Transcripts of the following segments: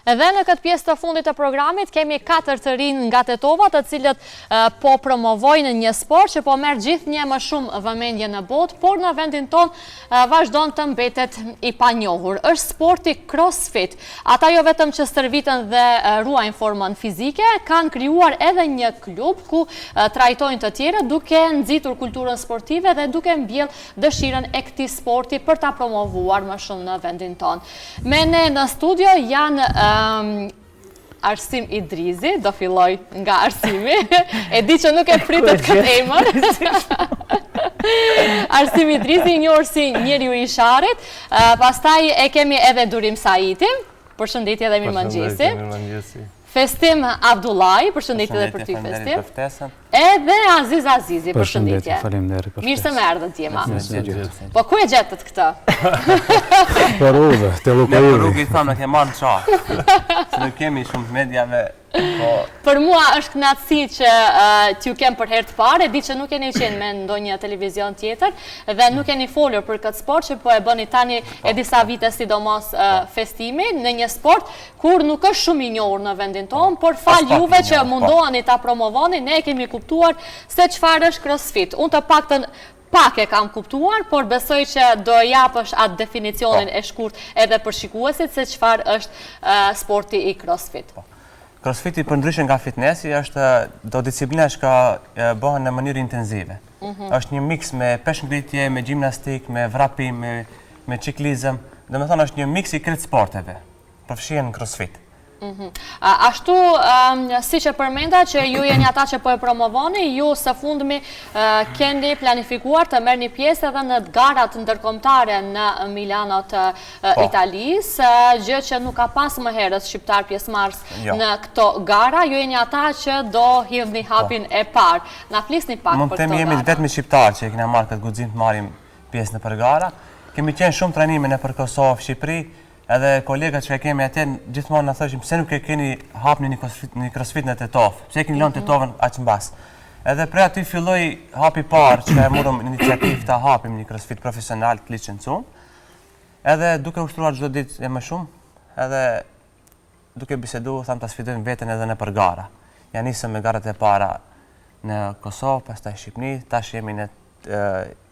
Dhe në këtë pjesë të fundit të programit kemi 4 të rinj nga Tetova të cilët po promovojnë një sport që po merr gjithnjë më shumë vëmendje në botë, por në vendin tonë vazhdon të mbetet i panjohur. Është sporti CrossFit. Ata jo vetëm që stërviten dhe ruajnë formën fizike, kanë krijuar edhe një klub ku trajtojnë të tjerët duke nxitur kulturën sportive dhe duke mbjellë dëshirën e këtij sporti për ta promovuar më shumë në vendin tonë. Me ne në studio janë Arsim Idrizi, do filloj nga Arsimi, e di që nuk e pritët këtë emër. Arsim Idrizi, i njohur si njeriu i Sharrit, pastaj e kemi edhe Durim Saitin, përshëndetje dhe mirëmëngjesi. Mirëmëngjesi. Festim Abdullai, përshëndetje dhe për ty Festim. Edhe Aziz Azizi, përshëndetje. Faleminderit për Mirë se më erdhët djema. Po ku e gjetët këtë? Për udhë, te Lukojli. Ne për rrugë i thamë, ke marrë në qafë. Se nuk kemi shumë mediave. Po... Për mua është kënaqësi që t'ju kem për herë të parë, e di që nuk keni qenë me ndonjë televizion tjetër dhe nuk keni folur për këtë sport që po e bëni tani e disa vite sidomos Festimi në një sport Kur nuk është shumë i njohur në vendin tonë, por falë juve që po. mundoheni ta promovoni, ne e kemi kuptuar se çfarë është CrossFit. Unë të paktën pak e kam kuptuar, por besoj që do japësh atë definicionin po. e shkurt edhe për shikuesit se çfarë është sporti i CrossFit. Po. Crossfiti përndryshe nga fitnessi është do disiplina që bëhen në mënyrë intenzive. Mhm. Është një miks me peshngritje, me gjimnastikë, me vrapim, me me çiklizëm, domethënë është një miks i krejt sporteve. përfshihen në CrossFit. Mhm. Ashtu, siç e përmenda që ju jeni ata që po e promovoni, ju së fundmi keni planifikuar të merrni pjesë edhe në garat ndërkombëtare në Milano të po. Italisë, gjë që nuk ka pas më herët shqiptar pjesëmarrës jo. në këto gara, ju jeni ata që do hidhni po. hapin e parë. Na flisni pak për këto gara. Mund të themi jemi të vetmit shqiptar që e kena marrë këtë guxim të marrim pjesë nëpër gara. Kemi qenë shumë trajnime nëpër Kosovë, Shqipëri, Edhe kolegat që e kemi atje gjithmonë na thoshin pse nuk e keni hapni një crossfit, një crossfit në Tetovë, pse e keni lënë mhm. Tetovën aq mbas. Edhe prej aty filloi hapi i parë që e morëm iniciativë ta hapim një crossfit profesional të licencuar. Edhe duke ushtruar çdo ditë e më shumë, edhe duke bisedu, thamë ta sfidojmë veten edhe nëpër gara. Ja nisëm me garat e para në Kosovë, pastaj Shqipëni, tash jemi në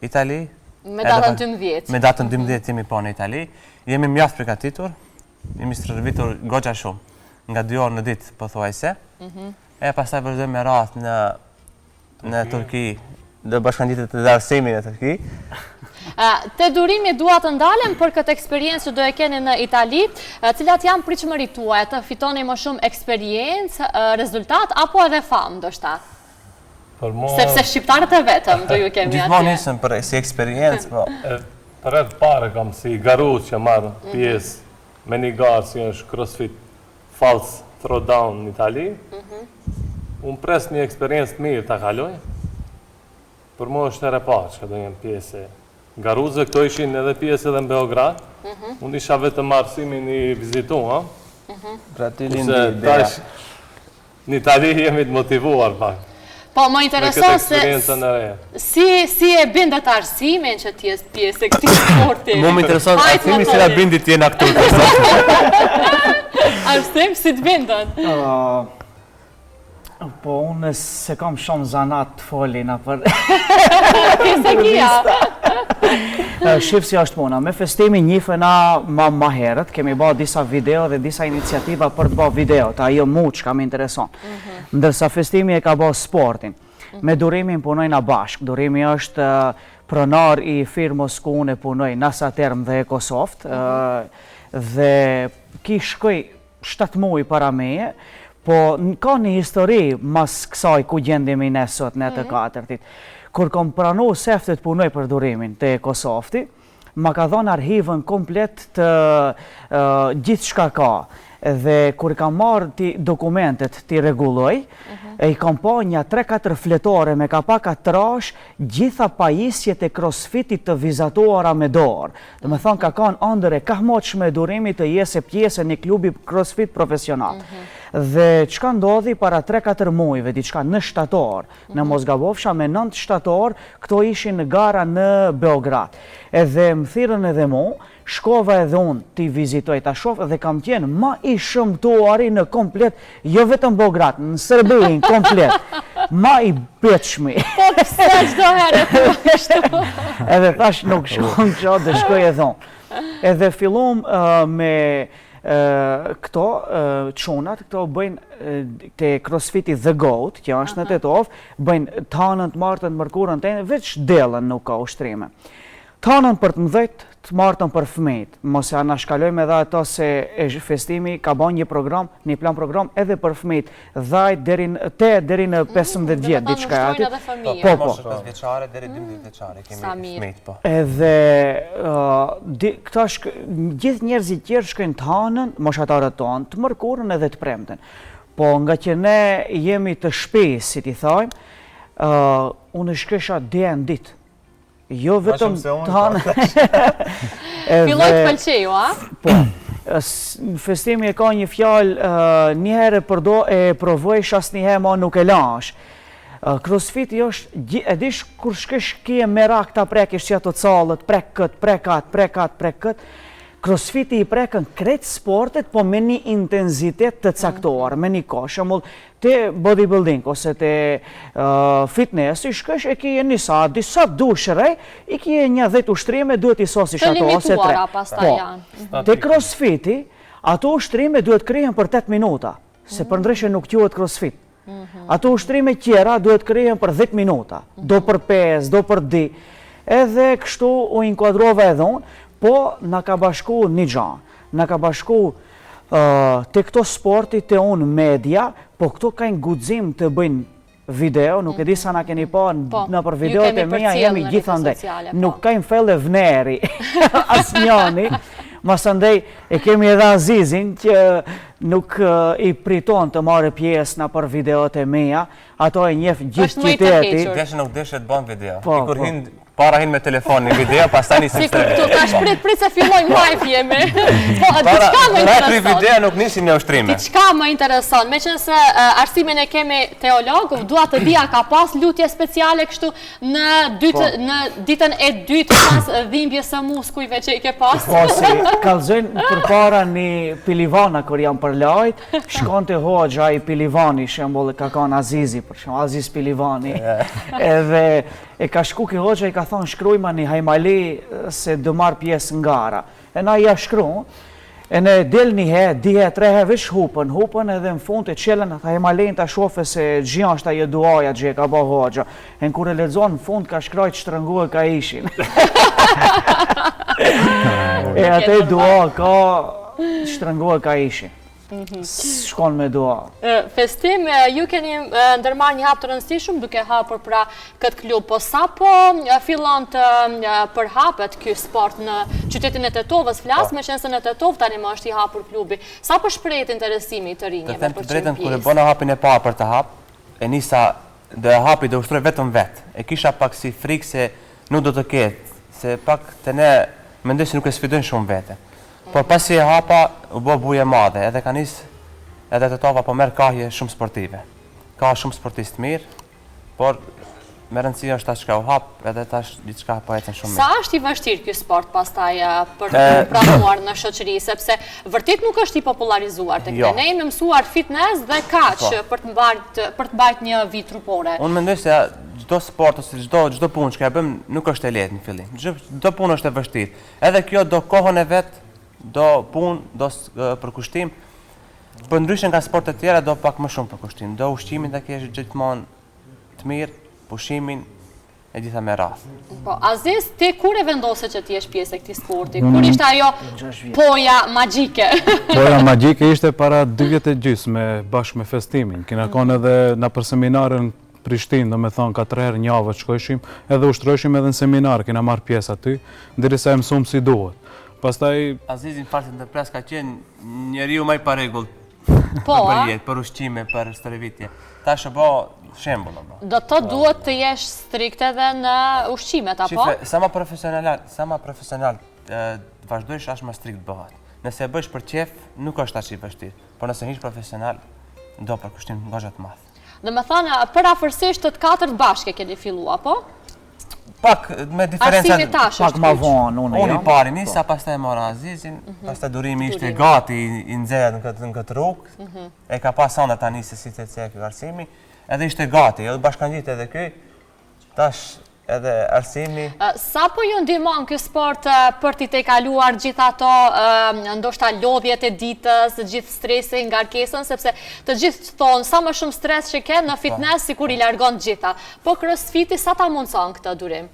Itali. Me datën 12. Me datën 12 jemi po në Itali. Jemi mjaft përgatitur, jemi stërvitur goxha shumë, nga dy orë në ditë pothuajse. Mhm. E pastaj vazhdojmë me radhë në në Turki, do bashkangjitet edhe Arsimi në Turki. Te Durimi dua të ndalem për këtë eksperiencë që do e keni në Itali, cilat janë pritshmëritë tuaja, të fitoni më shumë eksperiencë, rezultat, apo edhe famë, ndoshta? Për mua... Sepse shqiptarët e vetëm do ju kemi atje. Gjithmonë nisëm për si eksperiencë, po. Për herë të parë kam si garues që marr mhm. pjesë me një garë si është CrossFit False Throwdown në Itali. Mhm. Unë pres një eksperiencë të mirë ta kaloj. Për mua është herë e parë që do jem pjesë e garuesve, këto ishin edhe pjesë edhe në Beograd. Mhm. Unë isha vetëm me Arsimin i vizitua. Pra ty lindi ideja. Në Itali jemi të motivuar pak. Po, më intereson se si, si e bindët Arsimin që të jetë pjesë e këtij sporti. Mu më intereson Arsimi si na bindi të jena këtu. Arsim, si të bindën? Po, unë se kam shumë zanat të foli nëpër... Ti se kija? Shif si është puna, me Festimin njifena ma, ma herët, kemi ba disa video dhe disa iniciativa për të ba video, të ajo mu çka më intereson. Mhm. Ndërsa Festimi e ka ba sportin. Me Durimin punojna bashkë. Durimi është pronar i firmës ku unë punoj, Nasaterm dhe Ecosoft, mhm. dhe ki shkoj 7 muaj para meje, po ka një histori mas kësaj ku gjendemi ne sot, ne të mhm. katërtit. Kur kom pranu sefte të punoj për Durimin te Ecosofti, ma ka dhonë arhivën komplet të gjithçka ka. Dhe kur kam marrë ti dokumentet t'i rregulloj, mhm. e i kam pa një 3-4 fletore me kapaka trash gjitha pajisjet e crossfitit të vizatuara me dorë. Domethonë ka kanë andër e kahmotshme e Durimit të jesë pjesë e një klubi crossfit profesional. Mhm. Dhe çka ndodhi para 3-4 mujve, diçka në shtator, në mhm. mos gabofsha me 9 shtator, këto ishin në gara në Beograd. Edhe më thirrën edhe mu, Shkova edhe unë t'i vizitoj ta shof dhe kam qenë ma i shëmtuari në komplet, jo vetëm Beograd, në Serbi në komplet, ma i bitshmi. Po pse çdo herë e thua kështu? Edhe thash nuk shkon kjo, dhe shkoj edhe unë. Edhe fillum me këto çunat, këto bëjnë te crossfiti The Goat, që është në Tetovë, bëjnë t'hanën, të martën, të mërkurën, të veç t'diellën nuk ka ushtrime. T'hanën për të mëdhejt, të martën për fëmijët. Mos e anashkalojmë edhe ato se Festimi ka ba një program, një plan program edhe për fëmijët, dhajt deri në 8 deri në 15 vjet, diçka e atillë. Po, po. Moshës 5 vjeçare deri 12 vjeçare kemi fëmijët, po. Edhe këta gjithë njerëzit tjerë shkojnë të hanën, moshatarët tonë, të mërkurën edhe të premten. Po nga që ne jemi të shpisë, si t'i thajmë, unë shkojsha dy herë në ditë. Jo vetëm të hanë. Filloi të pëlqeu, a? Po. Festimi e ka një fjalë, një herë e përdo e provojsh, asnjëherë ma nuk e lash. Crossfiti është, e dish kur shkesh kje merak ta prekish që ato calët, prek kët, prek atë, prek atë, prek kët. Crossfiti i prekën krejt sportet, po me një intenzitet të caktuar, me një kohë. Shembull, Te bodybuilding ose te fitnessi shkosh e kije një saat, disa dush rej, i kije një dhetë ushtrime, duhet i sosish ato ose tre. Pastaj po. janë. Te crossfiti, ato ushtrime duhet kryhen për 8 minuta, se mm. përndryshe nuk quhet crossfit. Mhm. Ato ushtrime tjera duhet kryhen për 10 minuta, do për 5, do për 2. Edhe kështu u inkuadrova edhe unë, po na ka bashku një gja, na ka bashku Te këto sporti te unë media, po këto kanë guxim të bëjnë video, nuk e di sa na keni pa po, nëpër videot e mia jemi gjithandej. Po. Nuk kajmë felle vneri, asnjani. Masandej e kemi edhe Azizin që nuk i priton të marrë pjesë nëpër videot e mia, ato e njef gjithë qyteti. Deshe nuk deshe të bën video. Po, I kur po. hin Para hin me telefon në video, pastaj nisim të Sikur këtu, tash prit, prit se fillojmë live jemi. Po, diçka më intereson. Para video nuk nisim në ushtrime. Diçka më intereson, meqenëse Arsimin e kemi teolog, dua të di a ka pas lutje speciale kështu në dytë po. në ditën e dytë pas dhimbjes së muskujve që i ke pas. Po, si kallzojnë përpara një pilivana kur janë përlajt, shkon te hoxha i pilivani, shembull ka kanë Azizi, për shembull Aziz Pilivani. Edhe E ka shku ke hoxha i ka thonë shkrujma një hajmali se do marr pjesë në gara. E na ja shkru, e ne del një he, dy he, tre he, veç hupën, hupën edhe në fund e çelën atë hajmalin ta shofe se çka është ajo duaja që e ka ba hoxha. E në kur e lexon në fund ka shkrajt shtrëngoje kaishin. e atë dua ka shtrëngoje kaishin. Mhm. Shkon me dua. Festim, ju keni ndërmarrë një hap të rëndësishëm duke hapur pra këtë klub, po sa po fillon të përhapet ky sport në qytetin e Tetovës, flas po. meqenëse në Tetovë tani më është i hapur klubi. Sa po shprehet interesimi i të rinjve për të qenë pjesë? Të them të drejtën, kur e bëna hapin e parë për të hap, e nisa do e hapi do ushtroj vetëm vetë. E kisha pak si frikë se nuk do të ketë, se pak te ne mendoj se nuk e sfidojnë shumë veten. Por pasi e hapa, u bë bujë e madhe, edhe ka nis edhe Tetova po merr kahje shumë sportive. Ka shumë sportistë të mirë, por me rëndësi është tash çka u hap, edhe tash diçka po ecën shumë mirë. Sa është i vështirë ky sport pastaj për t'u pranuar në shoqëri, sepse vërtet nuk është i popullarizuar tek jo. ne. Ne jemi mësuar fitness dhe kaq po. për të mbajt për të mbajt një vijë trupore. Unë mendoj se çdo sport ose çdo çdo punë që e bëjmë nuk është e lehtë në fillim. Çdo punë është e vështirë. Edhe kjo do kohën e vet, do punë, do përkushtim. Përndryshe nga sportet tjera do pak më shumë përkushtim. Do ushqimin ta kesh gjithmonë të mirë, pushimin e gjitha me radhë. Po, Aziz, ti kur e vendose që të jesh pjesë e këtij sporti? Kur ishte ajo poja magjike? Poja magjike ishte para dy vjet e gjysme bashkë me Festimin. Kena konë edhe nëpër seminare në Prishtinë, domethonë ka tre herë n'javë shkojshim, edhe ushtrojshim edhe në seminar, kena marrë pjesë aty, derisa e mësum si duhet. Pastaj... Azizi, më fal se ndërpres, ka qenë njeriu ma i parregullt po, për jetë, për ushqime, për stërvitje. Tash u bo shembull u bo. Do të thotë duhet të jesh strikt edhe në ushqimet, apo? Shife, sa ma profesional, sa ma profesional të vazhdojsh, aq ma strikt bëhet. Nëse e bësh për qef, nuk është aq i vështirë, por nëse hish profesional, do përkushtim goxha të madh. Domethënë, përafërsisht të të katërt bashkë e keni fillu, apo? Pak me diferenca... Arsimi tash është Pak ma vonë, unë Unë i pari nisa, po. pastaj e mora Azizin, mhm. pastaj Durimi ishte gati i nxehtë në këtë, në këtë rrugë, mhm. e ka pas ëndërr ta nisë si të cekë Arsimi, edhe ishte gati, edhe bashkangjit edhe ky, tash edhe Arsimi. Sa po ju ndihmon ky sport për t'i tejkaluar gjithë ato ndoshta lodhjet e ditës, gjithë stresin, ngarkesën, sepse të gjithë thonë sa më shumë stres që ke në po. fitness sikur i largon të gjitha. Po crossfiti sa ta mundëson këtë Durim?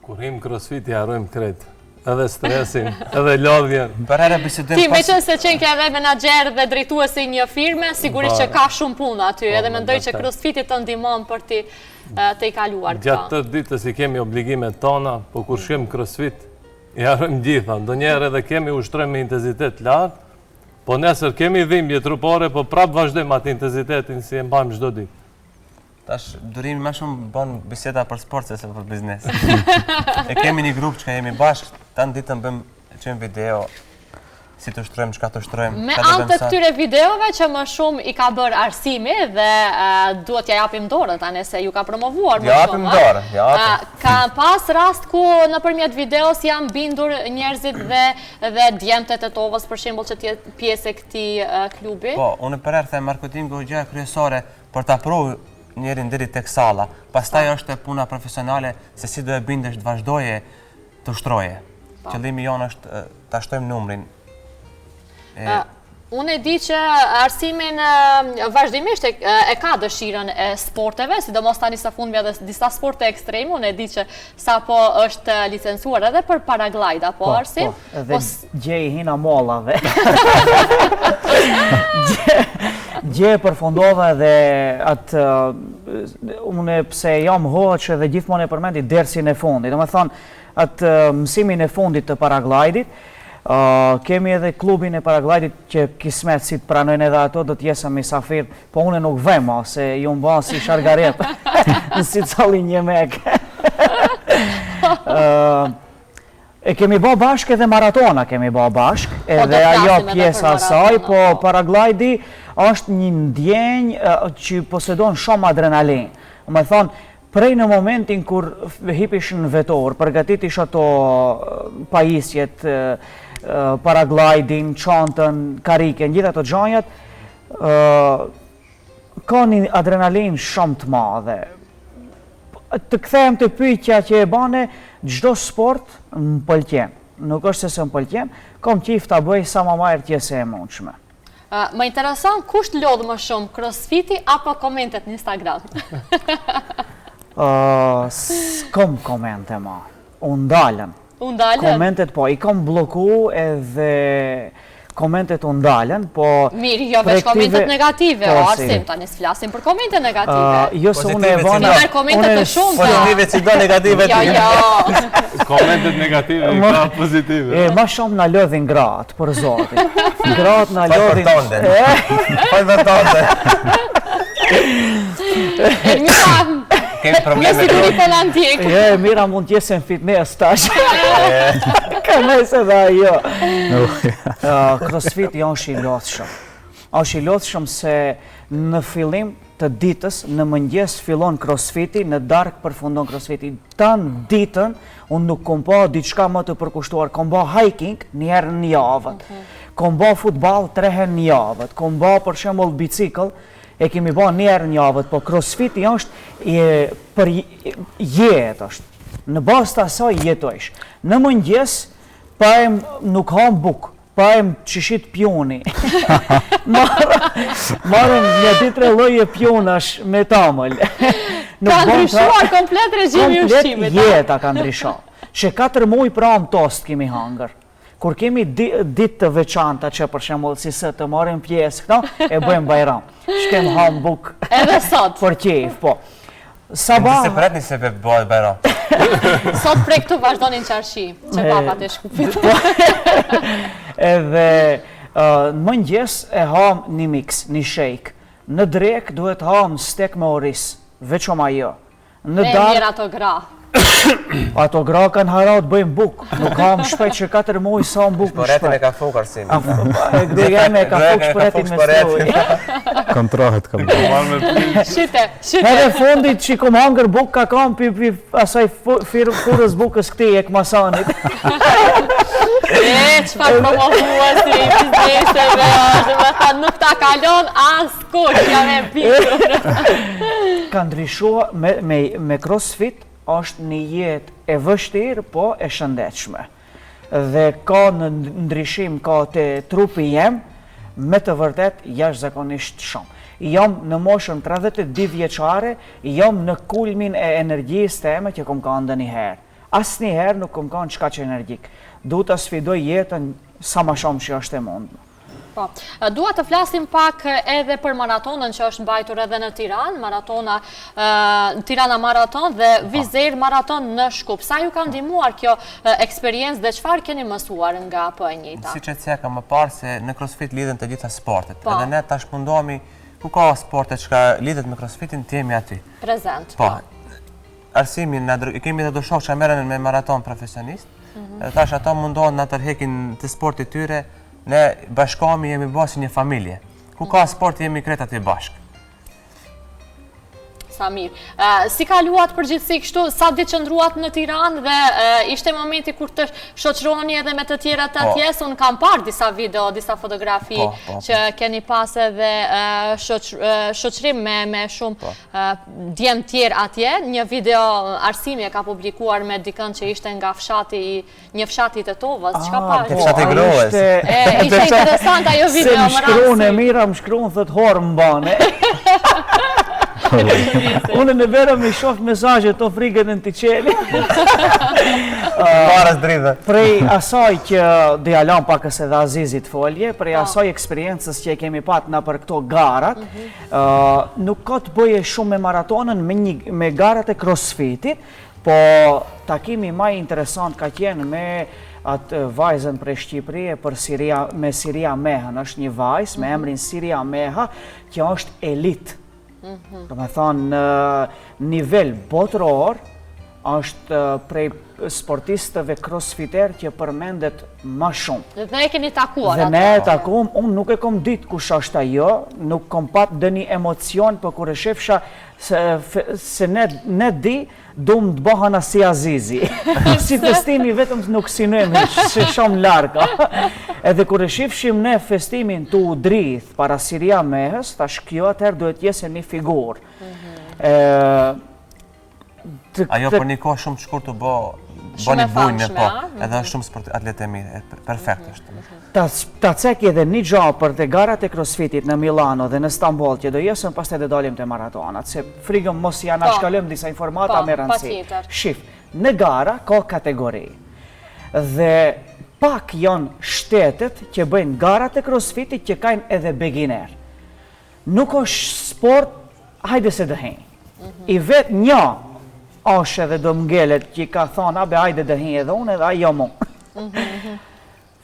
Kur him crossfit i harrojmë krejt. Edhe stresin, edhe lodhjen. Për herë bisedojmë Ti, meqenëse qenke edhe menaxher dhe drejtues i një firme, sigurisht që ka shumë punë aty, po, edhe mendoj që crossfiti të ndihmon për t'i tejkaluar këto. Gjatë tërë ditës i kemi obligimet tona, po kur shkojmë crossfit, i harrojmë gjitha. Ndonjëherë edhe kemi ushtrojmë me intensitet lartë, po nesër kemi dhimbje trupore, po prapë vazhdojmë atë intensitetin si e mbajmë çdo ditë. Tash Durimi më shumë bën biseda për sport se sa për biznes. e kemi një grup që jemi bashkë, tanë ditën bëjmë çojmë video si të ushtrojmë, çka të ushtrojmë. Me anë të këtyre videove që më shumë i ka bërë Arsimi dhe duhet t'ja japim dorën tani se ju ka promovuar më shumë. Japim dorën, japim. Ka pas rast ku nëpërmjet videos janë bindur njerëzit dhe dhe djemtë e Tetovës për shembull që të jetë pjesë e këtij klubi. Po, unë për herë them marketingu gjëja kryesore për ta pru njerin deri tek salla. Pastaj po. është puna profesionale se si do e bindesh të vazhdoje të ushtroje. Po. Qëllimi jonë është ta shtojmë numrin. E... Unë e di që Arsimin vazhdimisht e, e ka dëshirën e sporteve, sidomos tani së fundmi edhe disa sporte ekstreme, unë e di që sapo është licencuar edhe për paraglide, apo po, Arsim? Po, edhe po, Dje i hina mollave. Dje përfundova edhe atë, unë pse jam hoxhë edhe gjithmonë e përmendi dersin e fundit. Domethënë, atë mësimin e fundit të paraglidit, kemi edhe klubin e paraglidit që kismet si të pranojnë edhe ato, do të jesë misafir, po unë nuk vej ma, se ju më si shargarep, në si cali një mekë. E kemi bo bashkë edhe maratona kemi bo bashkë, po, edhe ajo pjesa saj, po, po paraglidi është një ndjenjë që posedon shumë adrenalinë. Domethonë, prej në momentin kur hipish në veturë, përgatitish ato pajisjet, paraglidin, çantën, kariken, gjithë ato gjanjat, ka një adrenalinë shumë të madhe. Të kthehem te pyetja që e bane, çdo sport më pëlqen. Nuk është se s'më pëlqen, kom qejf ta bëj sa ma mirë të jetë e mundshme. Më intereson kush të lodh më shumë, crossfiti apo komentet në Instagram? S'kom komente ma. U ndalën. U ndalën? Komentet po, i kom blloku edhe komentet u ndalën, po... Mirë, jo veç komentet negative, po, o Arsim, tani s'flasim për komente negative. Jo se unë e vana... Ti merr komente të shumta. Pozitive si do negative Jo, jo. Komentet negative i ka pozitive. E, ma shumë na lodhin gratë, për zotin. Gratë na lodhin... Fal për tonde. Fal për tonde. Ermira, Kemi probleme. Me siguri po na ndjek. E, Mira mund të jesë në fitness tash. Ka nëse dhe ajo. Crossfit është i lodhshëm. Është i lodhshëm se në fillim të ditës, në mëngjes fillon crossfiti, në darkë përfundon crossfiti. Tanë ditën, unë nuk kom pa diçka më të përkushtuar. Kom ba hiking një herë në javët. Mhm. Kom ba futball tre herë në javët. Kom ba për shembull bicikl, e kemi ba një herë në javët, po crossfiti është për jetë është. Në bazë të asaj jetojsh. Në mëngjes, pa e nuk ham bukë, pa e qishit pjoni. Marrëm një dy tre lloje pjonash me tamël. Ka ndryshuar komplet regjimi i ushqimit. Komplet jeta ka ndryshuar. Që 4 muaj pramë tost kemi hangër. Kur kemi ditë të veçanta që për shembull si sot të marrim pjesë këto, e bëjmë bajram. Shkem ham bukë. Edhe sot. Për qejf, po. Sabah. Se pret një se pe bëhet bajram. Sot prej këtu vazhdoni në çarshi, qebapat e Shkupit. Po. Edhe në mëngjes e ham një mix, një shake. Në drekë duhet ham stek me oriz, veçëm ajo. Në darkë. E mjerë ato gra. Ato gra kanë harru të bëjnë bukë, nuk kam shpejt që 4 muaj sa më bukë në shpejt. e ka fuk Arsimi. E gruaja ime e ka fuk shporetin me strujë. Kontrahet kam. Shite, shite. Herë fundit që kom hangër bukë ka kam pi, pi asaj furrës bukës këtij e këmasanit. E, çfarë promovuesi i bizneseve është, dhe me tha, nuk ta kalon askush, jam e bindur. Ka ndryshuar me, me, me crossfit, Është një jetë e vështirë, po e shëndetshme. Dhe ka një ndryshim ka te trupi jem, me të vërtetë jashtëzakonisht shumë. Jam në moshën 32 vjeçare, jam në kulmin e energjisë teme që kom kanë ndonjëherë. Asnjëherë nuk kom kanë qekaq energjik. Du ta sfidoj jetën sa ma shumë që është e mundme. Po, dua të flasim pak edhe për maratonën që është mbajtur edhe në Tiranë, maratona, Tirana Maraton dhe po. Wizz Air Maraton në Shkup. Sa ju ka ndihmuar kjo eksperiencë dhe çfarë keni mësuar nga po e njëjta? Siç e ceka më parë se në CrossFit lidhen të gjitha sportet. Po. Edhe ne tash mundohemi ku ka sporte që lidhet me CrossFitin, të jemi aty. Prezent. Po. po. Arsimi, i kemi edhe do shokë që merren me maraton profesionist, mhm. edhe tash ato mundohen na tërhekin te sporti tyre, Ne bashkohemi jemi bërë si një familje. Ku ka sport jemi krejt aty bashkë. Sa mirë. Si kaluat përgjithësi kështu, sa ditë qëndruat në Tiranë dhe ishte momenti kur të shoqëroheni edhe me të tjerët po. atje, se unë kam parë disa video, disa fotografi po, po, që keni pas edhe shoqërim me, me shumë djem tjerë atje. Një video Arsimi e ka publikuar me dikën që ishte nga fshati i Një fshat i Tetovës, çka ah, pa? Te fshati i Groës. E, ishte interesant ajo video, më Se më shkruan e mira, më shkruan, thot horë më bane. Unë në verë më shoh mesazhe të frigën në të qeli. Parës dridhe. Prej asaj që do ja lam pakës edhe Azizit folje, prej po. asaj eksperiencës që e kemi pat na për këto garat, mhm. nuk ka të bëje shumë me maratonën, me, një, me garat e crossfitit, Po takimi ma interesant ka qenë me atë vajzën prej Shqipërie për Siria, me Siria Mehën, është një vajzë me mhm. emrin Siria Meha, që është elit. Mm -hmm. Domethonë, në nivel botëror, është prej sportistëve crossfiter që përmendet ma shumë. Dhe e keni takuar Dhe ne e takum, unë nuk e kom ditë kush është ajo, nuk kom pat ndonjë emocion, për kur e shifsha Se, se ne, ne di, dum të bëhana si Azizi. si festimi vetëm nuk synojmë, se shumë larg. Edhe kur e shifshim ne festimin tu u drith para Siria Mehës, tash kjo atëherë duhet jesë një figurë. Mm -hmm. Ajo për një kohë shumë të shkurt u bë bë një bujë po, edhe është shumë sport atlete e mirë, perfekt mhm. është. Ta ta ceki edhe një gjë për te garat e crossfitit në Milano dhe në Stamboll që do jesën pastaj do dalim te maratonat, se frigëm mos ja na po. shkalojmë disa informata po, me rëndësi. Shif, në gara ka kategori. Dhe pak janë shtetet që bëjnë garat e crossfitit që kanë edhe beginner. Nuk është sport, hajde se do henj. Mhm. I vetë një është edhe do ngelet që ka thonë, abe hajde do henj edhe unë edhe ai jam unë. Mhm, mhm.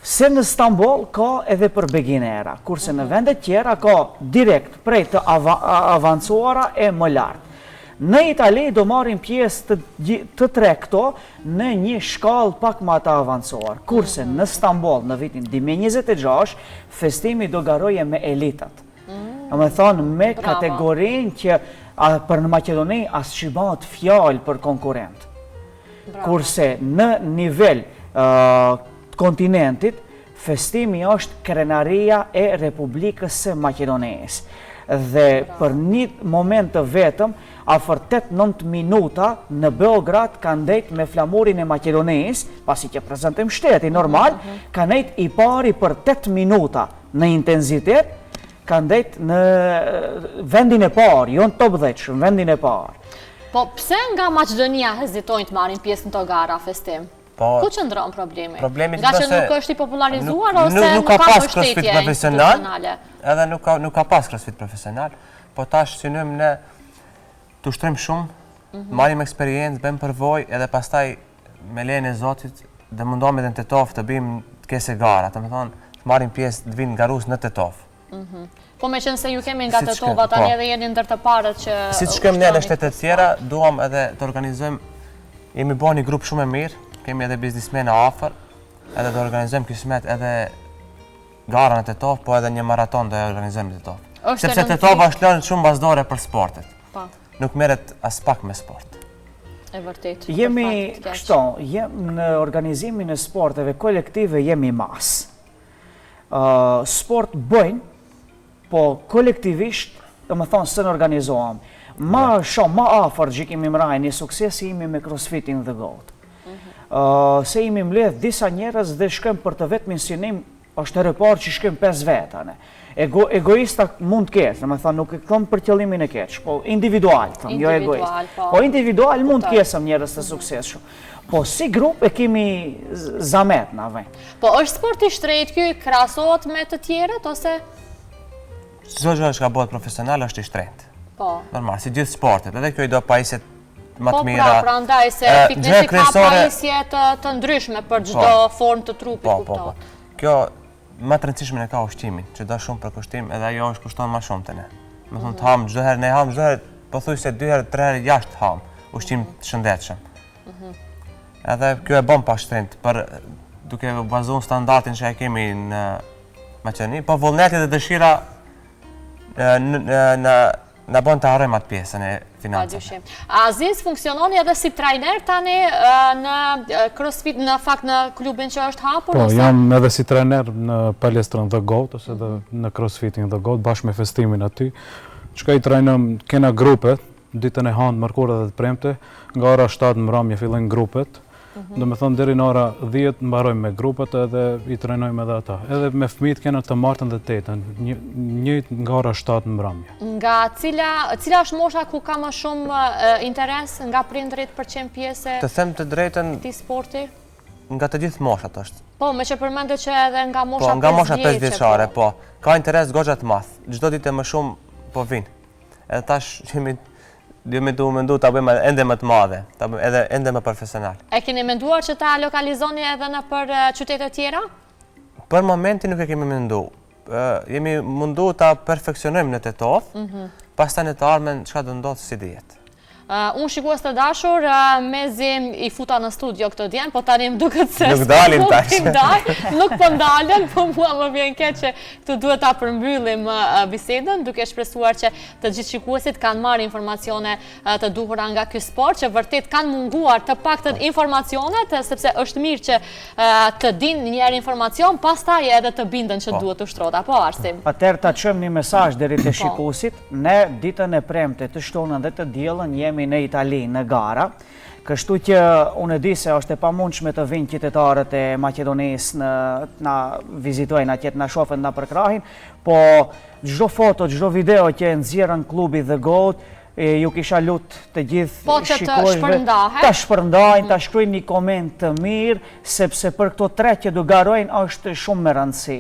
Se në Stamboll ka edhe për beginera, kurse në vendet tjera ka direkt prej të avancuara e më lartë. Në Itali do marrin pjesë të, të tre këto në një shkallë pak ma të avancuar, kurse në Stamboll në vitin 2026 festimi do garoje me elitat. Mm. Domethonë, me kategorinë që a, për në Maqedoni as që bëhet fjalë për konkurrent. Kurse në nivel uh, kontinentit, festimi është krenaria e Republikës së Maqedonisë. Dhe për një moment të vetëm, afër 8-9 minuta në Beograd ka ndejt me flamurin e Maqedonisë, pasi që prezentim shteti normal, mm -hmm. ka ndejt i pari për 8 minuta në intenzitet, ka ndejt në vendin e parë, jo në top 10, në vendin e parë. Po pse nga Maqedonia hezitojnë të marrin pjesë në këto gara festim? Po, Ku qëndron problemi? Problemi nga që nuk është i popularizuar ose nuk, nuk ka pas crossfit profesional, edhe nuk ka nuk ka pas crossfit profesional, po tash synojmë ne të ushtrojmë shumë, mm -hmm. marrim eksperiencë, bëjmë përvojë edhe pastaj me lejen e Zotit dhe mundohemi edhe në Tetovë të bëjmë të kese gara, domethonë të marrim pjesë të vinë garues në Tetovë. Mhm. Po me qenë se ju kemi nga Tetova, tani po. edhe jeni ndër të parët që... Siç shkojmë ne në shtetet tjera, duam edhe të organizojmë. Jemi bo një grup shumë e mirë, kemi edhe biznismena afër, edhe do organizojmë kismet edhe gara në Tetovë, po edhe një maraton do e organizojmë në Tetovë. Sepse Tetova është lënë shumë mbas dore për sportet. Po. Nuk merret aspak me sport. E vërtetë. Jemi kështu, jem në organizimin e sporteve kolektive jemi mas. Sport bëjnë, po kolektivisht, domethonë, s'e organizoham. Ma shumë, ma afër që kemi mrri një sukses jemi me CrossFitin The Goat. Mhm. Se jemi mbledh disa njerëz dhe shkojmë për të vetmin synim, është herë e parë që shkojmë 5 veta, ne. Ego, egoista mund të ketë, domethonë, nuk e thom për qëllimin e keq, po individual, thom, jo egoist. Po. po individual mund të ketë njerëz të mhm. suksesshëm. Po si grup e kemi zamet na vend. Po është sport i shtrejtë ky krahasohet me të tjerët ose Çdo gjë që ka bëhet profesional është i shtrenjtë. Po. Normal, si gjithë sportet, edhe kjo i do pajisjet më të po, mira. Po pra, prandaj se fitnesi ka pajisje të, të ndryshme për çdo po. formë të trupit, po, po, po. Kjo më të rëndësishmen e ka ushqimin, që do shumë përkushtim, edhe ajo është kushton më shumë te ne. Me thonë të mhm. hamë çdo herë, ne hamë çdo herë, pothuajse dy herë, tre herë jashtë hamë, ushqim mhm. të shëndetshëm. Mhm. Edhe kjo e bën pak shtrenjtë, për duke bazuar standardin që e kemi në Maqedoni, po vullneti dhe dëshira në na bën të harrojmë atë pjesën e financave. Pa dyshim. Aziz, funksiononi edhe si trajner tani në CrossFit, në fakt në klubin që është hapur? Po, jam edhe si trajner në palestrën The Goat, ose edhe në CrossFitin The Goat, bashkë me Festimin aty. Çka i trajnojmë, kena grupe, ditën e hanë, mërkurë dhe të premte, nga ora 7 në mramje fillojnë grupet, mhm. domethonë deri në ora 10 mbarojmë me grupet edhe i trajnojmë edhe ata. Edhe me fëmijët kena të martën dhe të enjten, njëjtë nga ora 7 në mramje. Nga cila, cila është mosha ku ka më shumë interes nga prindërit për qenë pjesë e Të them të drejtën, këtij sporti? Nga të gjithë moshat është. Po, meqë përmende që edhe nga mosha 5 po, nga mosha 5 vjeçare, po. Ka interes goxha të madh. Çdo ditë më shumë po vinë. Edhe tash jemi jemi tu mendu ta bëjmë ende më të madhe, ta bëjmë edhe ende më profesional. E keni menduar që ta lokalizoni edhe nëpër qytete tjera? Për momentin nuk e kemi mendu. Jemi mundu ta perfeksionojmë në Tetovë, mhm. pastaj në të ardhmen çka do ndodhë s'i dihet. Unë shikues të dashur, mezi i futa në studio këto djem, po tani më duket se nuk dalin tash. Nuk po ndalen, po mua më vjen keq që këtu duhet ta përmbyllim bisedën, duke shpresuar që të gjithë shikuesit kanë marrë informacione të duhura nga ky sport, që vërtet kanë munguar të paktën po. informacionet, sepse është mirë që të dinë njëherë informacion, pastaj edhe të binden që po. duhet të ushtrohet, apo Arsim. Atëherë ta çojmë një mesazh deri te po. shikuesit, Ne ditën e premte, të shtunën dhe të diellën jemi në Itali, në gara, kështu që unë e di se është e pamundshme të vijnë qytetarët e Maqedonisë në të na vizitojnë atje, të na shohin, të na përkrahin, po çdo foto, çdo video që e nxjerrën klubi The Goat, ju kisha lut të gjithë po, shikuesve ta shpërndajnë, ta shkruajnë një koment të mirë, sepse për këto tre që do garojnë është shumë me rëndësi.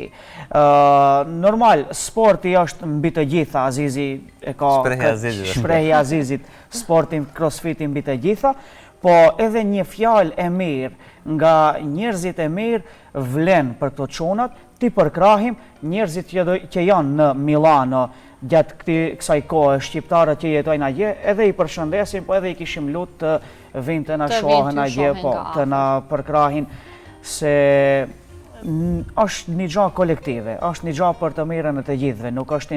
Normal, sporti është mbi të gjitha, Azizi e ka shprehje Azizit, sportin, crossfiti mbi të gjitha, po edhe një fjalë e mirë nga njerëzit e mirë vlen për këto çunat, t'i përkrahim njerëzit që, do, që janë në Milano gjatë këti, kësaj kohe, shqiptarët që jetojnë atje, edhe i përshëndesim, po edhe i kishim lut të vinë të na shohin atje, po, të na përkrahin se është një gja kolektive, është një gja për të mirën e të gjithëve, nuk është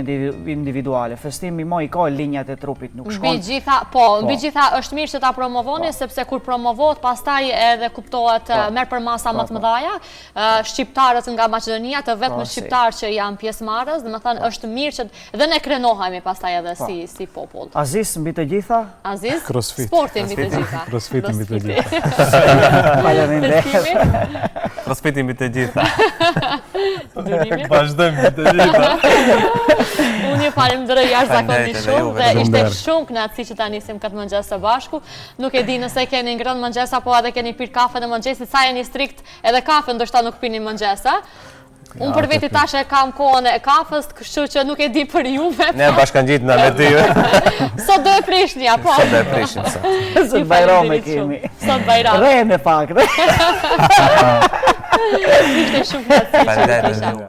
individuale. Festimi mo i ka linjat e trupit, nuk shkon... Mbi gjitha, po, po, mbi gjitha është mirë që ta promovoni, po. sepse kur promovohet, pastaj edhe kuptohet, po. merr përmasa më të mëdhaja, shqiptarët nga Maqedonia, të vetmit shqiptarë që janë pjesëmarrës, domethënë është mirë që Dhe ne krenohemi pastaj edhe po. si si popull. Aziz mbi të gjitha? Aziz, Crossfit. Sporti mbi të gjitha. Crossfit mbi të gjitha. Faleminderit. Crossfit mbi të gjitha. Durimi. Vazhdojmë mbi të gjitha. Unë ju falenderoj jashtëzakonisht shumë dhe ishte shumë kënaqësi që ta nisim këtë mëngjes së bashku. Nuk e di nëse keni ngrënë mëngjes apo edhe keni pirë kafe në mëngjes, sa jeni strikt edhe kafe ndoshta nuk pini mëngjes, a? Unë për veti tash e kam kohën e kafës, kështu që nuk e di për juve. Ne bashkangjit në me ty. Sot do e prishni, apo? Sot do e prishim, sot. Sot bajram e kemi. Sot bajram. Rejnë e pak, dhe. Ishte shumë kënaqësi.